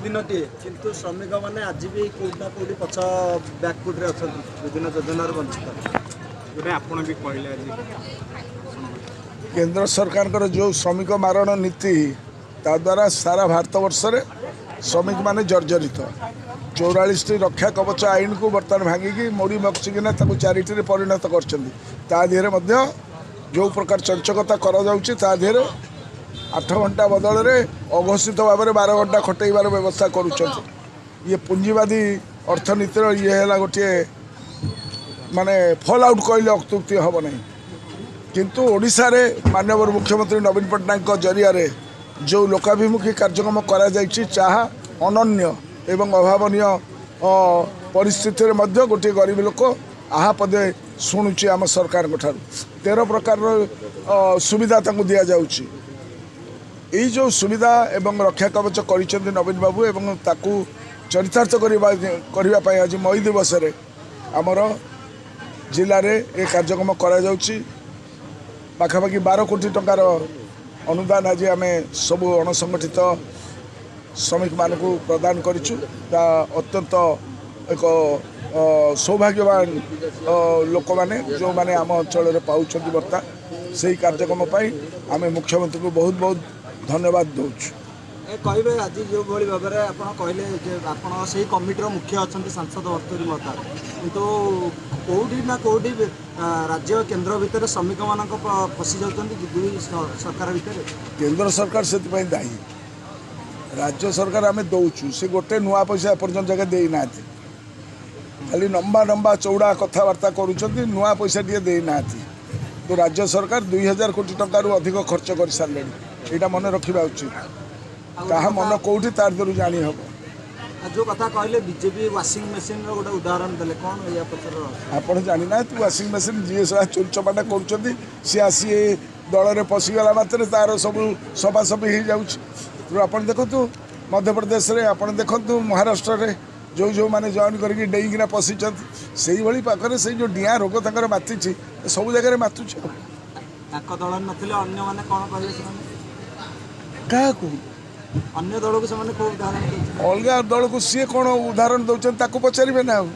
ଦିନଟିଏ କିନ୍ତୁ ଶ୍ରମିକମାନେ ଆଜି ବି କୋଉଠି ନା କୋଉଠି ପଛ ବ୍ୟାକଫୁଟରେ ଅଛନ୍ତି, ବିଭିନ୍ନ ଯୋଜନାରୁ ବଞ୍ଚିତ। ଗୋଟେ ଆପଣ ବି କହିଲେ ଆଜି କେନ୍ଦ୍ର ସରକାରଙ୍କର ଯେଉଁ ଶ୍ରମିକ ମାରଣ ନୀତି, ତା ଦ୍ୱାରା ସାରା ଭାରତବର୍ଷରେ ଶ୍ରମିକମାନେ ଜର୍ଜରିତ। 44ଟି ରକ୍ଷା କବଚ ଆଇନକୁ ବର୍ତ୍ତମାନ ଭାଙ୍ଗିକି ମୋଡ଼ି ମକଚିକିନା ତାକୁ 4ଟିରେ ପରିଣତ କରିଛନ୍ତି। ତା ଦେହରେ ମଧ୍ୟ ଯେଉଁ ପ୍ରକାର ଚଞ୍ଚକତା କରାଯାଉଛି, ତା ଦେହରେ 8 ଘଣ୍ଟା ବଦଳରେ ଅଘୋଷିତ ଭାବରେ 12 ଘଣ୍ଟା ଖଟେଇବାର ବ୍ୟବସ୍ଥା କରୁଛନ୍ତି। ଇଏ ପୁଞ୍ଜିବାଦୀ ଅର୍ଥନୀତିର ଇଏ ହେଲା ଗୋଟିଏ ମାନେ ଫଲ୍ ଆଉଟ୍ କହିଲେ ଅତ୍ୟୁକ୍ତି ହେବ ନାହିଁ। କିନ୍ତୁ ଓଡ଼ିଶାରେ ମାନ୍ୟବର ମୁଖ୍ୟମନ୍ତ୍ରୀ ନବୀନ ପଟ୍ଟନାୟକଙ୍କ ଜରିଆରେ ଯେଉଁ ଲୋକାଭିମୁଖୀ କାର୍ଯ୍ୟକ୍ରମ କରାଯାଇଛି, ତାହା ଅନନ୍ୟ ଏବଂ ଅଭାବନୀୟ ପରିସ୍ଥିତିରେ ମଧ୍ୟ ଗୋଟିଏ ଗରିବ ଲୋକ ଆହା ପଦେ ଶୁଣୁଛି ଆମ ସରକାରଙ୍କ ଠାରୁ। 13 ପ୍ରକାରର ସୁବିଧା ତାଙ୍କୁ ଦିଆଯାଉଛି। ଏଇ ଯେଉଁ ସୁବିଧା ଏବଂ ରକ୍ଷା କବଚ କରିଛନ୍ତି ନବୀନ ବାବୁ ଏବଂ ତାକୁ ଚରିତାର୍ଥ କରିବା ପାଇଁ ଆଜି ମଇ ଦିବସରେ ଆମର ଜିଲ୍ଲାରେ ଏ କାର୍ଯ୍ୟକ୍ରମ କରାଯାଉଛି। ପାଖାପାଖି 12 କୋଟି ଟଙ୍କାର ଅନୁଦାନ ଆଜି ଆମେ ସବୁ ଅଣସଂଗଠିତ ଶ୍ରମିକମାନଙ୍କୁ ପ୍ରଦାନ କରିଛୁ। ତା ଅତ୍ୟନ୍ତ ଏକ ସୌଭାଗ୍ୟବାନ ଲୋକମାନେ ଯେଉଁମାନେ ଆମ ଅଞ୍ଚଳରେ ପାଉଛନ୍ତି ବର୍ତ୍ତା, ସେହି କାର୍ଯ୍ୟକ୍ରମ ପାଇଁ ଆମେ ମୁଖ୍ୟମନ୍ତ୍ରୀଙ୍କୁ ବହୁତ ବହୁତ ଧନ୍ୟବାଦ ଦେଉଛୁ। କହିବେ ଆଜି ଯେଉଁଭଳି ଭାବରେ ଆପଣ କହିଲେ ଯେ ଆପଣ ସେଇ କମିଟିର ମୁଖ୍ୟ ଅଛନ୍ତି ସାଂସଦ ଭର୍ତ୍ତୃହରି ମହତାବ, କିନ୍ତୁ କେଉଁଠି ନା କେଉଁଠି ରାଜ୍ୟ କେନ୍ଦ୍ର ଭିତରେ ଶ୍ରମିକମାନଙ୍କ ଫସି ଯାଉଛନ୍ତି ଦୁଇ ସରକାର ଭିତରେ। କେନ୍ଦ୍ର ସରକାର ସେଥିପାଇଁ ଦାୟୀ, ରାଜ୍ୟ ସରକାର ଆମେ ଦେଉଛୁ। ସେ ଗୋଟେ ନୂଆ ପଇସା ଏପର୍ଯ୍ୟନ୍ତ ଜାଗା ଦେଇନାହାନ୍ତି, ଖାଲି ଲମ୍ବା ଲମ୍ବା ଚଉଡ଼ା କଥାବାର୍ତ୍ତା କରୁଛନ୍ତି, ନୂଆ ପଇସା ଟିକେ ଦେଇନାହାନ୍ତି। ତ ରାଜ୍ୟ ସରକାର 2000 କୋଟି ଟଙ୍କାରୁ ଅଧିକ ଖର୍ଚ୍ଚ କରିସାରିଲେଣି, ଏଇଟା ମନେ ରଖିବା ଉଚିତ। ତାହା ମନ କେଉଁଠି ତାର ଦେହରୁ ଜାଣି ହେବ। ଯେଉଁ କଥା କହିଲେ ବିଜେପି ୱାସିଂ ମେସିନ୍ର ଗୋଟେ ଉଦାହରଣ ଦେଲେ, କ'ଣ ଏୟା ପଛର? ଆପଣ ଜାଣିନାହାନ୍ତି ୱାସିଂ ମେସିନ୍ ଯିଏ ସଳା ଚୋରି ଚପାଟା କରୁଛନ୍ତି, ସିଏ ଆସି ଏ ଦଳରେ ପଶିଗଲା ମାତ୍ରେ ତାର ସବୁ ସଫାସଫି ହେଇଯାଉଛି। ତେଣୁ ଆପଣ ଦେଖନ୍ତୁ ମଧ୍ୟପ୍ରଦେଶରେ, ଆପଣ ଦେଖନ୍ତୁ ମହାରାଷ୍ଟ୍ରରେ ଯେଉଁ ଯେଉଁମାନେ ଜଏନ୍ କରିକି ଡେଇଁକିନା ପଶିଛନ୍ତି, ସେଇଭଳି ପାଖରେ ସେଇ ଯେଉଁ ଡିଆଁ ରୋଗ ତାଙ୍କର ମାତିଛି, ସବୁ ଜାଗାରେ ମାତୁଛି। ଆଉ ତାଙ୍କ ଦଳରେ ନଥିଲେ ଅନ୍ୟମାନେ କ'ଣ କହିବେ? ସେମାନେ କାହାକୁ ଅନ୍ୟ ଦଳକୁ ସେମାନେ କେଉଁ ଉଦାହରଣ ଦେଉଛନ୍ତି? ଅଲଗା ଦଳକୁ ସିଏ କ'ଣ ଉଦାହରଣ ଦେଉଛନ୍ତି ତାକୁ ପଚାରିବେ ନା। ଆଉ